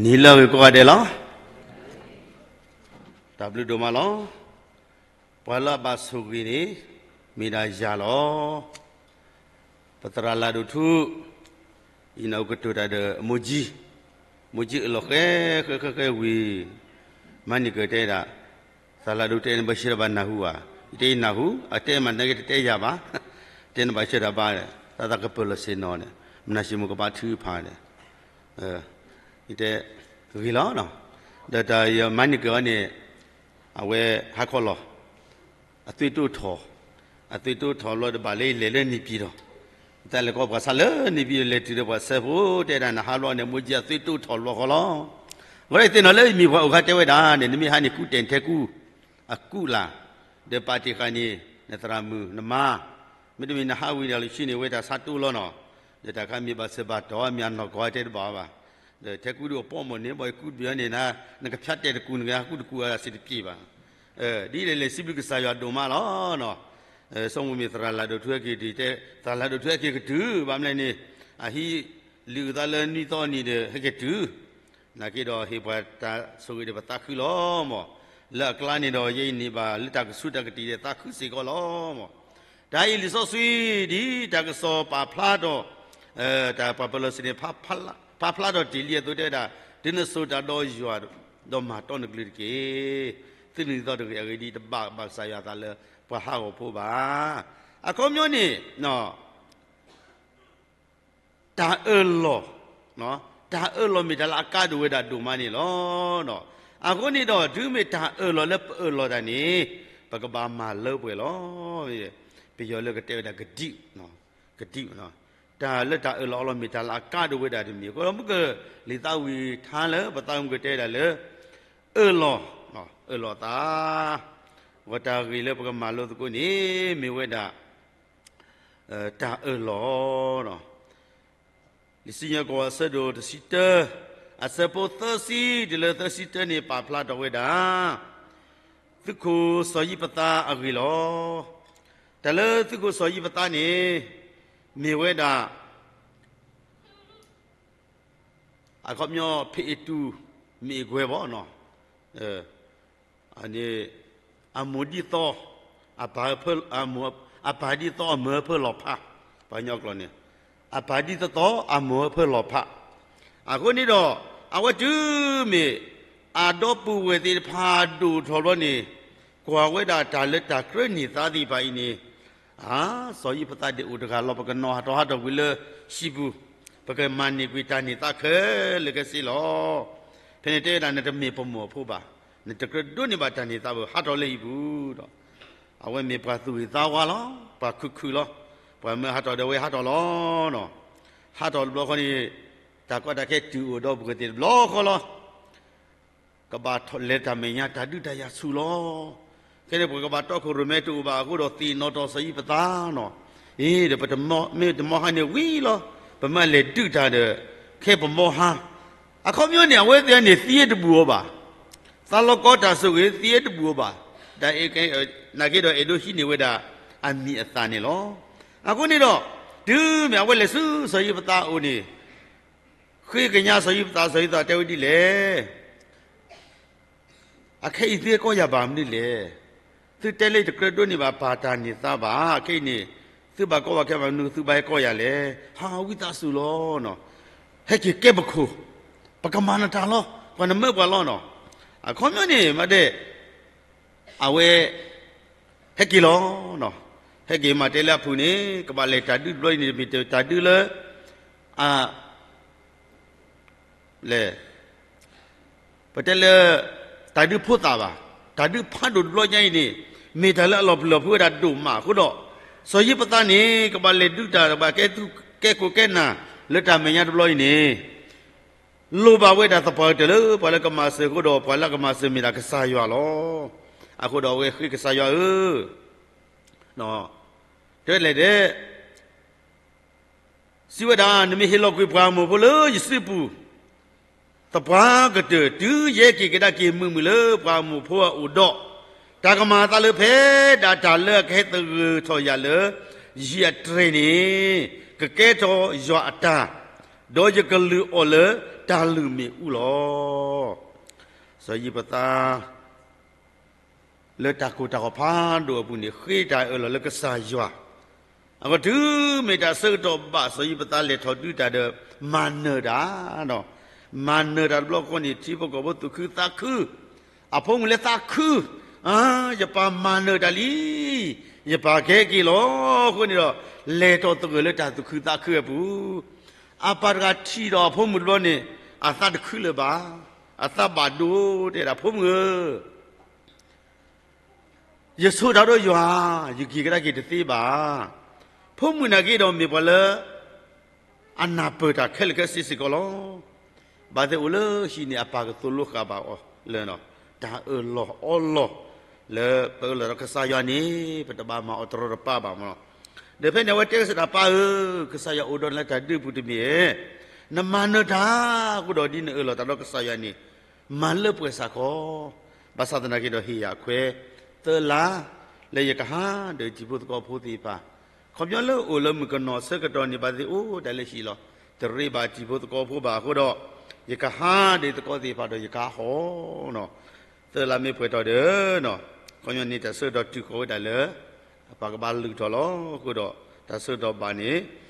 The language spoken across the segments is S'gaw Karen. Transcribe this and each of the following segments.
နံၤလၢအဂ့ၤကိးဂၤဒဲးလီၤ. တၢ်ဘျုးဒိၣ်မးလီၤ. ပှၤလၢအဘၣ်ဆိၣ်ဂ့ၤန့ၣ် မ့ၢ်ဒၣ်ယၤလီၤ. ပသရၣ်လၢ်ဒိၣ်ထူ အံၤနၢ်ဟူကတိၤတၢ်ဒီးမိၢ်ကၠံ, မိၢ်ကၠံအၢၣ်လီၤဃဲဃဲဃဲဃဲဝံၤ, မၤန့ၢ်ကၢၤတဲဒၣ်, သရၣ်လၢ်ဒိၣ်ထူတဲန့ၣ် ဘၣ်ဆၢတၢ်ဘၣ်နၢ်ဟူဧါ, ယတဲယနၢ်ဟူ, အတဲမ့ၢ်နက့ၤတတဲယၤဘၣ်, တဲနဘၣ်ဆၢတၢ်ဘၣ်, သးသးကပၢၢ်လီၤဆ့ၣ်နီၤန့ၣ်, မနၤစံးမိၣ်ကဘၣ်ထုကဖၣ်န့ၣ်, ယတဲ, ဂ့ၤလီၤ, ဒီးတၢ်ယမၤန့ၢ်ကၢၤအီၤန့ၣ်, အဝဲဟးခီလီၤ အသွံၣ်တိၣ်ထီၣ်, အသွံၣ်တိၣ်ထီၣ်ဘျီဒီးဘၣ်လၢယလဲၤလၢန့ၣ်ပံၤဒီး, တၢ်လဲၤကီပှၤဆါလၢန့ၣ်ပံၤဒီး လဲၤတုၤဒီးပှၤဆၢဖိတဲဒၣ် နဟးဘျီန့ၣ် မိၢ်ကၠံအသွံၣ်တိၣ်ထီၣ်ဘျီဃီလီၤ. အဃိဒီးသ့ၣ်နီၣ်လၢယမ့ၢ်ပှၤအိၣ်ခါတဲဝဲဒၣ်န့ၣ် နမ့ၢ်ဟးန့ၣ် ကူတဲာ်ထဲကူ, အကူလၢ်, ဒီးပာ်တ့ၢ်ဃာ်န့ၣ် နသရၣ်မုၣ်နမါ, မ့တမ့ၢ်နဟးဝံၤဒီးလၢဆံန့ၣ် ဝဲတၢ်ဆါတိၢ်လီၤနီၤ, ဒီးတၢ်ခါမ့ၢ်ဘၣ်စၢၤဘၣ်တီၢ် မ့ၢ်အနီၢ်ကီၢ်တဲတဘၣ်ဘၣ် ဒီးထဲကူဒီးအပိာ်မီၢ်န့ၣ် ဘၣ်ကူတဘ့ၣ်အီၤန့ၣ် နကဖၠါတဲာ်တကူ နကဟးကူတကူအစ့ၢ်တက့ၢ်ဘၣ်. ဒ်လဲၣ်လဲၣ်စံးဘျုးကစၢ်ယွၤဒိၣ်မးလီၤ. ဆိကမိၣ်မ့ၢ်သရၣ်လၢ်ဒိၣ်ထူဟဲက့ၤဒ်တဲ, သရၣ်လၢ်ဒိၣ်ထူဟဲက့ၤကတုၤ ဘၣ်မနုၤလဲၣ်န့ၣ်, အဟံးလံာ်အုၣ်သးလၢနွံသီနံၤဒီးဟဲက့ၤတုၤ နာ်က့ဒီးဟ့ၣ်ပှၤတၢ်ဆိၣ်ဂ့ၤဒီးပသးခုလီၤမီၢ်, လၢအကျါန့ၣ်ဒီး ယဲအံၤန့ၣ်ဘၣ်လၢတၢ်ကဆူးတၢ်ကတံာ်ဒီးသးခုစ့ၢ်ကီးလီၤမီၢ်. တၢ်အံၤလံာ်စီဆှံ ဒ်တၢ်ကစီၣ်ပာ်ဖျါထီၣ်, တၢ်ပှၤပၢၤလီၢ်ဆ့ၣ်န့ၣ် ဖးဖျါထီၣ်တ့ၢ်လံအသိးတဲဝဲဒၣ်, တုၤနစိာ်တၢ်ဒီးယွၤ, ဒီးမၤတီနကလုၢ်တက့ၢ်. သုနုၤသီတဂ့ၤအဂ့ၢ်ဒ်အံၤ တဘၣ်ဘၣ်ကစၢ်ယွၤအသးလၢပှၤဟးဂီၤဖိဘၣ်. အခီပညီန့ၣ် တၢ်အၢၣ်လီၤ, တၢ်အၢၣ်လီၤမ့ၢ်တၢ်လၢအကါဒိၣ်ဝဲဒၣ်ဒိၣ်မးန့ၣ်လီၤ. အဃိန့ၣ်ဒီး တုၤမ့ၢ်တၢ်အၢၣ်လီၤလၢပအၢၣ်လီၤတၢ်န့ၣ်, ပကဘၣ်မၤလၢပှဲၤလီၤ. ပယီၤလၢကတဲဝဲဒၣ် ကဒံ, ကဒံ, တၢ်လၢတၢ်အၢၣ်လီၤအီလီၤမ့ၢ်တၢ်လၢအကါဒိၣ်ဝဲဒၣ်တမံၤအဃိဒီး မုၢ်ကလံာ်သးဝံၣ်ထါလၢပသးမုၢ်ကတဲဒၣ်လၢ အၢၣ်လီၤ, အၢၣ်လီၤသး, ဝဲတၢ်ဂ့ၢ်လၢပကမၤလိသကိးန့ၣ် မ့ၢ်ဝဲဒၣ် တၢ်အၢၣ်လီၤ, လံာ်စံၣ်ညီၣ်ကွီၢ်အဆၢဒိၣ်တဆံတၢ, အဆၢဖိသၢဆံတုၤလၢသၢဆံတၢန့ၣ် ပာ်ဖျါထီၣ်ဝဲဒၣ် သုးခိၣ်စီၤယံးပသးအဂ့ၢ်လီၤ. တၢ်လၢသုးခိၣ်စီၤယံးပသးန့ၣ် မ့ၢ်ဝဲဒၣ် အခီပညီ ဖဲအံၤတူ မ့ၢ်အကွဲဘၣ်နီၤ, အန့ၣ် အမိၢ်ဒ်သိး အပၢ်ဒ်သိးအမုၢ်အဖၢလီၤဖး, ပှၤကညီကျိာ်န့ၣ် အပၢ်ဒ်သိးသိးအမုၢ်အဖၢလီၤဖး, အဃိန့ၣ်ဒီး အဝဲတုၤမ့ၢ် အဒီပုၢ်ဝဲၢ်သ့ၣ်တဖၣ်ဒိၣ်ထီၣ်ဘျီန့ၣ် ကွၢ်ဝဲဒၣ်တၢ်လၢတၢ်ကြၢးန့ၢ်သါသ့ၣ်တဖၣ်အံၤန့ၣ် အါ, စီၤယံးပသးဒၣ်အိၣ်တဂၤလီၤ ပကနီၤဟးထီၣ်ဟးထီၣ်ကွံာ်လၢဟံၣ်ပူၤ, ပကမၤန့ၢ်ကွံာ်တၢ်န့ၢ်သါခဲလၢာ်ခဲဆ့လီၤ. ဖဲန့ၣ်တဲဝဲဒၣ် နတမ့ၢ်ပမိၢ်အဖိဘၣ်, နတကြၢးဒိးန့ၢ်ဘၣ်တၢ်န့ၢ်သါဘၣ် ဟးထီၣ်လၢဟံၣ်ပူၤဒီး အဝဲမ့ၢ်ပှၤသူၣ်ဂ့ၤသးဝါလီၤ, ပှၤခုၣ်ခုၣ်လီၤ, ပှၤမၢဟးထီၣ်ဒီးဝဲဟးထီၣ်လီၤ. ဟးထီၣ်တဘျီဃီန့ၣ် တၢ်ကီတၢ်ခဲတုၤအိၣ်ဒီပုၢ်ဝဲၢ်သ့ၣ်တဘျီဃီလီၤ. ကဘၣ်လဲၤတၢ်မဲာ်ညါတၢ်ဒုးတၢ်ယၤဆူၣ်လီၤ. ခဲန့ၣ်ပှၤကဘၣ်တီခိၣ်ရိၣ်မဲတအိၣ်ဘၣ်အဃိဒီးသ့ၣ်နီၣ်ထီၣ်စီၤယံးပသးနီၤ, အ့ ဒီးပမ့ၢ်တမီဟါန့ၣ်ဝံၤလီၤ, ပမ့ၢ်လဲၤဒုးတၢ်ဒီး ခဲပမီဟါ, အခီပညီန့ၣ် အဝဲသ့ၣ်န့ၣ်သံတဘူၣ်အီၤဘၣ်, သးလီၤကီတၢ်ဆိၣ်ဂ့ၤသံတဘူၣ်အီၤဘၣ်, တၢ်အဲၣ်ကဲ နာ်က့ဒီးအဲၣ်ဒိးဟံးန့ၢ်ဝဲဒၣ်အမံၤအသၣ်န့ၣ်လီၤ. အဃိန့ၣ်ဒီး တုၤမ့ၢ်အဝဲလဲၤဆူစီၤယံးပသးအအိၣ်န့ၣ် ဃ့ကညးစီၤယံးပသး စီၤယံးပသးတဲဝဲဒ်လဲၣ်, အခဲအံၤသုဟဲကီၢ်ယၤဘၣ်မနုၤလဲၣ်, သုတဲလၢယတကြၢးဒိးန့ၢ်ဘၣ်ပၢ်တၢ်န့ၢ်သါဘၣ်, အခဲအံၤန့ၣ် သုဘၣ်ကီဘၣ်ခဲဘၣ်မနုၤ သုဘၣ်ဟဲကီၢ်ယၤလဲၣ်, ဟးဝံသးစူၤလီၤ. ဟဲက့ၤကဲပခိၣ်, ပကမၤနတၢ်လီၤ, ပှၤနမၢပှၤလီၤနီၤ. အခီပညီန့ၣ် မ့ၢ်တဲ အဝဲ ဟဲက့ၤလီၤ. ဟဲက့ၤမ့ၢ်တဲလၢအဖုၣ်န့ၣ် ကဘၣ်လဲၤတၢ်ဒုးတဘျီအံၤန့ၣ် တမ့ၢ်တၢ်ဒုးလၢ အ လဲၣ်, ပတဲလၢ တၢ်ဒုးဖိသၣ်ဘၣ်, တၢ်ဒုးဖးဒိၣ်တဘျီညါအံၤန့ၣ် မ့ၢ်တၢ်လၢအလီၤပျံၤလီၤဖုးဝဲဒၣ်ဒိၣ်မးအဃိဒီး စီၤယံးပသးန့ၣ် ကဘၣ်လဲၤဒုးတၢ် ကဘၣ်ကဲသူၣ်ကဲခိၣ်ကဲနၢ် လၢတၢ်မဲာ်ညါတဘျီအံၤန့ၣ် လိၣ်ဘၣ်ဝဲဒၣ်သပှၢ်ကတၢၢ်လၢပှၤလၢကမၤစၢၤအဃိဒီး ပှၤလၢကမၤစၢၤမ့ၢ်ဒၣ်ကစၢ်ယွၤလီၤ. အဃိဒီးအဝဲဃ့ကစၢ်ယွၤဧၢ, တဲလဲၣ်ဒဲး စံးဝဲဒၣ် နမ့ၢ်ဟ့ၣ်လီၤကွံာ်ပှၤအမိၢ်ဖိလၢယစုပူၤ သပှၢ်ကတၢၢ် တုၤယဟဲက့ၤကဒါက့ၤမုာ်မုာ်လၢပှၤအမိၢ်ဖိအအိၣ်ဒီး တၢ်ကမၤအသးလၢဖဲဒၣ်တၢ်လၢအကဟဲသဂၢၢ်ထီၣ်ယၤလၢ ယံၤအတြဲၤန့ၣ် ကကဲထီၣ်ယွၤအတၢ် ဒီးယကလုၢ်အီၣ်လၢတၢ်လုၢ်မ့ၣ်အူလီၤ. စီၤယံးဖသး လၢတၢ်ကိၢ်တၢ်ဂီၤဖးဒိၣ်အပူၤန့ၣ် ဃ့တၢ်အၢၣ်လီၤလၢကစၢ်ယွၤ, အဂီၢ်တုၤမ့ၢ်တၢ်ဆၢကတီၢ်ဘၣ် စီၤယံးဖသးလဲၤထီၣ်ဒုးတၢ်ဒီး မၤနၢၤတၢ်ဒီး မၤနၢၤတၢ်တဘျီဃီန့ၣ် ထံဖိကီၢ်ဖိသူၣ်ခုသးခု, အဖိမုၣ်လၢသးခု, ယပၢ်မၤနၢၤတၢ်လံ, ယပၢ်ကဟဲက့ၤလီၤ. အဃိန့ၣ်ဒီး လဲၤထီၣ်သဂၢၢ်လၢတၢ်သူၣ်ခုသးခုအပူၤ, အပၢ်တဂၤထံၣ်ဒီးအဖိမုၣ်တဘျီန့ၣ် အသးတခုလၢၤဘၣ်, အသးဘၣ်ဒိ တဲဒၣ် ဖိမုၣ်ဧၢ, ယဆိၣ်တၢ်ဒီးယွၤ, ယက့ၤကဒါက့ၤတသ့ဘၣ်. ဖိမုၣ်နာ်က့ဒီးမ့ၢ်ပှၤလၢ အနၢ်ပၢၢ်တၢ်ခဲလၢာ်ခဲဆ့စ့ၢ်ကီးလီၤ. ဘၣ်သ့ၣ်အိၣ်လၢဟံၣ်န့ၣ် အပၢ်ကသိၣ်လိဃာ်ဘၣ်အီၤလၢ တၢ်အၢၣ်လီၤအီလီၤ လၢပအၢၣ်လီၤဒီးကစၢ်ယွၤန့ၣ် ပတဘၣ်မၤအီၤတရီတပါဘၣ်မးလီၤ. ဒီးဖဲန့ၣ်အဝဲတဲကစၢ်ဒၣ် ပၢ်ဧၢ, ကစၢ်ယွၤအိၣ်ဒီးနၤလၢတၢ်ဒုးပူၤတမ့ၢ်, နမၤနၢၤတၢ်အဃိဒီး ဒ်နအၢၣ်လီၤတၢ်ဒီးကစၢ်ယွၤန့ၣ် မၤလၢပှဲၤစ့ၢ်ကီး, ဘၣ်ဆၣ်သနာ်က့ဒီးဟ့ၣ်ယၤအခွဲးသၢလါ လၢယကဟးဒီးတံၤဖိသကိးဖိသ့ၣ်တဖၣ်, ခီပညီလၢအိၣ်လၢမုၣ်ကနီၤဆၢကတီၢ်န့ၣ် ဘၣ်သ့ၣ်အိၣ်ဒၣ်လၢဟံၣ်လီၤ. တရ့ဘၣ်တံၤဖိသကိးဖိဘၣ်အဃိဒီး ယကဟးဒီးသကိးသ့ၣ်တဖၣ်ဒီးယကဟးဟီၣ် သၢလါမ့ၢ်ပှဲၤထီၣ်ဒီး ခီပညီန့ၣ် တၢ်ဆၢကတီၢ်တုၤဃီၤဝဲဒၣ်လၢ အပၢ်ကဘၣ်လုၢ်ထီၣ်လီၤ. အဃိဒီးတၢ်ဆၢကတီၢ်ဘၣ်န့ၣ် ပၢ်တဂၤ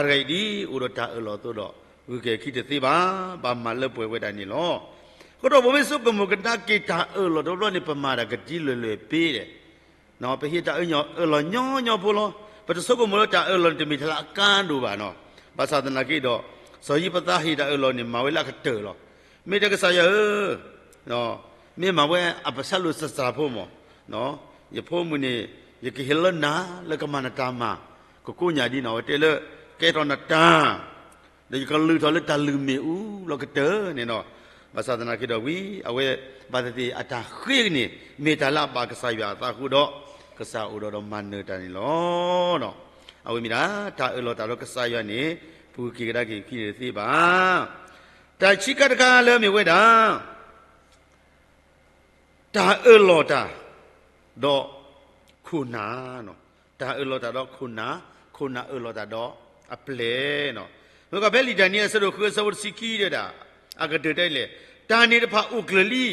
အံၤဒ်အိၣ်ဒီးတၢ်အၢၣ်လီၤအသိးဒီး ဂုၤက့ၤခံတသ့ဘၣ်, ဘၣ်မၤလၢပှဲၤဝဲဒၣ်န့ၣ်လီၤ. အဃိဒီးပမ့ၢ်ဆိကမိၣ်ကဒါက့ၤတၢ်အၢၣ်လီၤတဘျီန့ၣ် ပမၤတၢ်ကဒ်လဲၢ်လဲၢ်ပ့ၤဒဲး ပဟ့ၣ်တၢ်အၢၣ်လီၤညီညီဖိလီၤ. ပတဆိကမိၣ်လၢတၢ်အၢၣ်လီၤန့ၣ် တမ့ၢ်ထဲလၢအကါဒိၣ်ဘၣ်နီၤ. ဘၣ်ဆၣ်သနာ်က့ဒီး စီၤယံးဖသးဟ့ၣ်တၢ်အၢၣ်လီၤန့ၣ် မၤဝဲလၢအကတၢၢ်လီၤ. မ့ၢ်တဲကစၢ်ယွၤဧၢ, မ့ၢ်မၤဝဲအးဘၡါလိၣ်စၢ်စၢ်ဖိမး, ယဖိမုၣ်န့ၣ် ယကဟ့ၣ်လီၤနၤလၢကမၤနတၢ်မၤ ကကိးညၣ်ဒ်နီၤ, အဝဲတဲလၢ ကဲထီၣ်နတၢ် ဒီးယကလုၢ်ထီၣ်လၢတၢ်လုၢ်မ့ၣ်အူလီၤကတၢၢ်န့ၣ်နီၤ. ဘၣ်ဆၣ်သနာ်က့ဒီးဝံၤ အဝဲဘၣ်သ့ၣ်သ့ၣ်အတၢ်ဃ့န့ၣ် မ့ၢ်တၢ်လၢအဘၣ်ကစၢ်ယွၤအသးအဃိဒီး ကစၢ်အိၣ်ဒီးဒီးမၤနၢၤတၢ်န့ၣ်လီၤ. အဝဲမ့ၢ်ဒၣ် တၢ်အၢၣ်လီၤတၢ်ဒီးကစၢ်ယွၤန့ၣ် ပဂုၤက့ၤကဒါက့ၤခံန့ၣ်တသ့ဘၣ်. တၢ်ခံခါတခါလၢမ့ၢ်ဝဲဒၣ် တၢ်အၢၣ်လီၤတၢ် ဒီးခိၣ်နၢ်, တၢ်အၢၣ်လီၤတၢ်ဒီးခိၣ်နၢ်, ခိၣ်နၢ်အၢၣ်လီၤတၢ်ဒီးအပျဲၢ်နီၤ. မ့ၢ်ကွၢ်ဖဲလံာ်ဒၤနံးယ့လးအဆၢဒိၣ်ဃုအဆၢဖိတဆံခံတဲဒၣ်, အကတၢၢ်တဲလဲၣ်, တၢ်န့ၣ်တဖၣ်အိၣ်ကျၢၤလံ,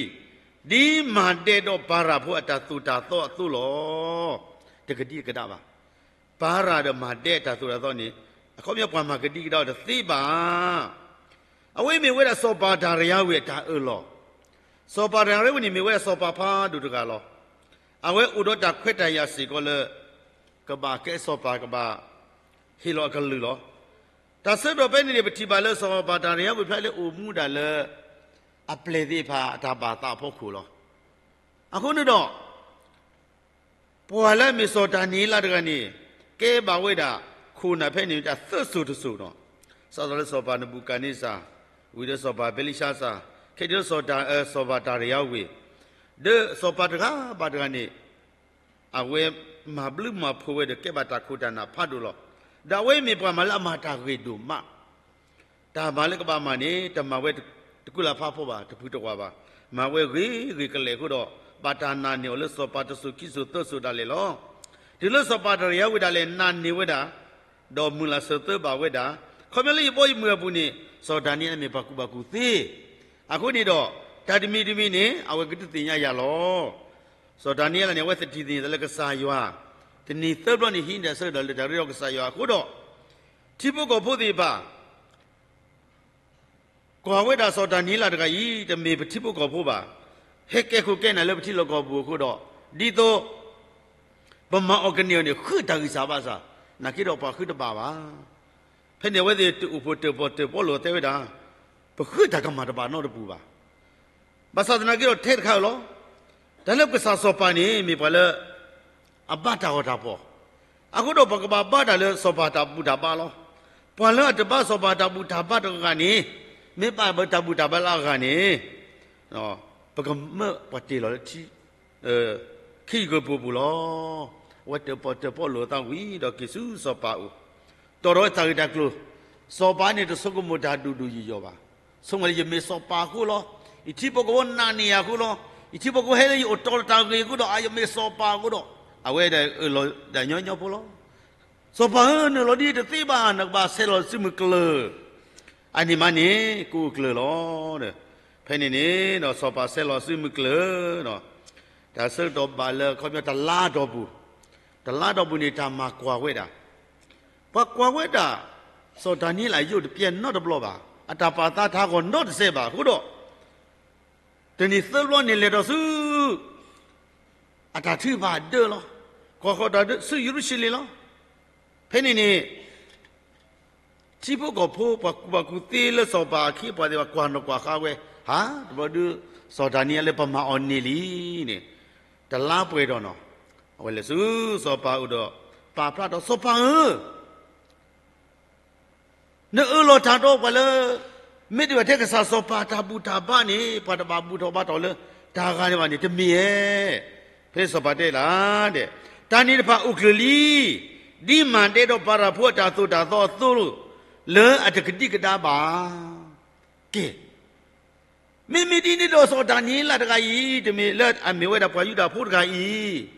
ဒ်မၤဒဲးဒီးပၤရၤဖိအတၢ်သိၣ်တၢ်သီအသိးလီၤ. တကဒံကဒါဘၣ်. ပၤရၤဒီးမၤဒဲးအတၢ်သိၣ်တၢ်သီန့ၣ် အခီပညီပှၤမၤကဒံကဒါအီၤတသ့ဘၣ်. အဝဲမ့ၢ်ဝဲဒၣ်စီၤပၤဒၤရံယၤဝ့ၤအတၢ်အၢၣ်လီၤ. စီၤပၤဒၤရံယၤဝ့ၤန့ၣ် မ့ၢ်ဝဲဒၣ်စီၤပၤဖးဒိၣ်တဂၤလီၤ. အဝဲအိၣ်ဒီးတၢ်ခွဲးတၢ်ယာ်စ့ၢ်ကီးလၢ ကဘၣ်ကဲစီၤပၤ ကဘၣ်ဟ့ၣ်လီၤအကလုၢ်လီၤ. တၢ်ဆၢကတီၢ်ဖဲန့ၣ်န့ၣ် ပထံၣ်ဘၣ်လၢစီၤပၤဒၤရံယၤဝ့ၤဖျါလၢအိၣ်မူဒၣ်လၢ အပျဲၢ်သ့ၣ်တဖၣ်အတၢ်ဘၣ်သးအဖီခိၣ်လီၤ. အဃိန့ၣ်ဒီး ပှၤလၢအမ့ၢ်စီၤဒၤနံးယ့လးတဂၤန့ၣ် ကဲဘၣ်ဝဲဒၣ်ခိၣ်နၢ်ဖဲန့ၣ် တၢ်သၢစိၤတစိၤနီၤ. စးထီၣ်လၢစီၤပၤနဘူၤခၣ်နံစၢ်, ဝံၤဒီးစီၤပၤဘဲလံၡါစၢ်, ခဲအံၤဒီး စီၤပၤဒၤရံယၤဝ့ၤ, ဒီးစီၤပၤတဂၤဘၣ်တဂၤန့ၣ် အဝဲမၤဘျုးမၤဖှိၣ်ဝဲဒီးကဲဘၣ်တၢ်ခိၣ်တၢ်နၢ်ဖးဒိၣ်လီၤ. ဒီးအဝဲမ့ၢ်ပှၤမၤလၢအမၤတၢ်ဂ့ၤဒိၣ်မး တၢ်မၤလၢကဘၣ်မၤန့ၣ် တမၤဝဲတကူလၢ်ဖးဖီဘၣ်, တဖုတဝးဘၣ်. မၤဝဲဂ့ၤဂ့ၤကလဲာ်အဃိဒီး ဘၣ်တၢ်နာ်န့ၢ်အီၤလၢစီၤပၤတစိၤခံစိၤသၢစိၤဒၣ်လဲာ်လီၤ. တုၤလၢစီၤပၤဒၤရံယၤဝ့ၤဒၣ်လဲာ် နာ်န့ၢ်ဝဲဒၣ်, ဒီးမုာ်လၤစၢၤသၢဘၣ်ဝဲဒၣ်, ခီပညီလၢယဘီယမုၢ်အပူၤန့ၣ် စီၤဒၤနံးယ့လးမ့ၢ်ပှၤကူၣ်ဘၣ်ကူၣ်သ့. အဃိန့ၣ်ဒီး တၢ်တမံၤတမံၤန့ၣ် အဝဲကဒုးသ့ၣ်ညါယၤလီၤ. စီၤဒၤနံးယ့လးန့ၣ် အဝဲသထံၣ်သန့ၤသးလၢကစၢ်ယွၤ, တနံၤသၢဘျီန့ၣ် ဟံးန့ၢ်တၢ်ဆၢကတီၢ်လၢတၢ်ရ့ဒီးကစၢ်ယွၤအဃိဒီး ထံဖိကီၢ်ဖိသ့ၣ်တဖၣ် ကွၢ်ဝဲဒၣ်စီၤဒၤနံးယ့လးတဂၤအံၤ တမ့ၢ်ပထံဖိကီၢ်ဖိဘၣ်. ဟဲကဲခိၣ်ကဲနၢ်လၢပထံလီၢ်ကီၢ်ပူၤအဃိဒီး ဒ်သိး ပမၤအီၤကန့ၢ်အီၤန့ၣ် ဃုတၢ်ဂံၢ်စၢ်ဘါစၢ်, နာ်က့ဒီးပှၤဃုတဘၣ်ဘၣ်. ဖဲန့ၣ်အဝဲသ့ၣ်တအိၣ်ဖှိၣ်တၢၣ်ပီၣ်တၢၣ်ပီလိာ်တဲဝဲဒၣ်, ပဃုတၢ်ကမၣ်တဘၣ်နီတပူၤဘၣ်. ဘၣ်ဆၣ်သနာ်က့ဒီးထဲတခါဧိၤလီၤ. တၢ်လၢကစၢ်စီၤပၤန့ၣ် မ့ၢ်ပှၤလၢ အဘါတၢ်ဂီၤတၢ်ဖီၣ်, အဃိဒီးပကဘၣ်ဘါတၢ်လၢစီၤပၤတၢ်ဘူၣ်တၢ်ဘါလီၤ. ပှၤလၢအတဘါစီၤပၤတၢ်ဘူၣ်တၢ်ဘါတဂၤန့ၣ် မ့ၢ်ဘၣ်တၢ်ဘူၣ်တၢ်ဘါလၢအဂၤန့ၣ် ပကမၢပှၤတ့ၢ်လီၤလၢထံ ခံယုၢ်ကပူၤပူၤလီၤ. အဝဲတၢၣ်ပီၣ်တၢၣ်ပီလိာ်အသးဝံၤဒီးက့ၤဆူစီၤပၤအအိၣ်, တီၢ်ထီၣ်ဝဲတၢ်ဂ့ၢ်တၢ်ကျိၤ, စီၤပၤန့ၣ်တဆိကမိၣ်တၢ်ဒိၣ်ဒိၣ်ယိာ်ယိာ်ဘၣ်. ဆိကမိၣ်လၢယမ့ၢ်စီၤပၤအဃိလီၤ. ယထံဖိကီၢ်ဖိနာ်န့ၢ်ယၤအဃိလီၤ. ယထံဖိကီၢ်ဖိဟဲလၢယအိၣ်တီၢ်တၢ်ဂ့ၢ်အဃိဒီး အယမ့ၢ်စီၤပၤအဃိဒီး အဝဲဒၣ်အၢၣ်လီၤဒၣ်ညီညီဖိလီၤ. စီၤပၤဧၢ, နအၢၣ်လီၤဒ်အံၤတသ့ဘၣ်, နကဘၣ်ဆဲးလီၤစုမုၢ်ကျၢၤ. အန့ၣ်မးန့ၣ် ကအိၣ်ကျၢၤလီၤ. ဖဲန့ၣ်န့ၣ်ဒီး စီၤပၤဆဲးလီၤဆူမုၢ်ကျၢၤဒီး တၢ်ဆၢကတီၢ်ဘၣ်လၢအခီပညီတလါအတီၢ်ပူၤ, တလါအတီၢ်ပူၤန့ၣ် တၢ်မၤကွၢ်ဝဲဒၣ်, ပှၤကွၢ်ဝဲဒၣ် စီၤဒၤနံးယ့လးယိာ်တပျဲနီတဘျီဘၣ်, အတၢ်ပာ်သးတဟးဂီၤနီတစဲးဘၣ်အဃိဒီး တနံၤသၢဘျီန့ၣ်လဲၤဒီးဆူ အတၢ်ထုကဖၣ်ဒၢလီၤ. ကွၢ်ဃီၤတၢ်ဒၢဆူယရူၤၡလ့ၣ်လီၤ. ဖဲန့ၣ်န့ၣ် ထံဖိကီၢ်ဖိ ပှၤကူၣ်ဘၣ်ကူၣ်သ့လၢစီၤပၤအခ့အပှၤသ့ၣ်တဖၣ် ကွၢ်နီၣ်ကွၢ်ဃါဝဲ, ဟါ, တဘျီဒုး စီၤဒၤနံးယ့လးလၢပမၤအီၤန့ၢ်လံန့ၣ်, တလါပှဲၤဒီးနီၤ, အဝဲလဲၤဆူစီၤပၤအအိၣ်ဒီး ပာ်ဖျါထီၣ် စီၤပၤဧၢ နအၢၣ်လီၤတၢ်ဒီးပှၤလၢ မ့တမ့ၢ်ထဲကစၢ်စီၤပၤတၢ်ဘူၣ်တၢ်ဘါန့ၣ် ပှၤတဘၣ်ဘူၣ်ထီၣ်ဘါထီၣ်လၢတၢ်ဂၤန့ၣ်ဘၣ်န့ၣ် တမ့ၢ်ဧါ. ဖဲစီၤပၤတဲလၢ်ဒီး တၢ်န့ၣ်တဖၣ်အိၣ်ကျၢၤလံ, ဒ်မၤဒဲးဒီးပၤရၤဖိအတၢ်သိၣ်တၢ်သီအသိး လၢအတကဒံကဒါဘၣ်. ကဲ မ့မ့ၢ်ဒ်န့ၣ်ဒီး စီၤဒၤနံးယ့လးတဂၤအံၤ တမ့ၢ်လၢအမ့ၢ်ဝဲဒၣ်ပှၤယူဒၤဖိတဂၤအံၤ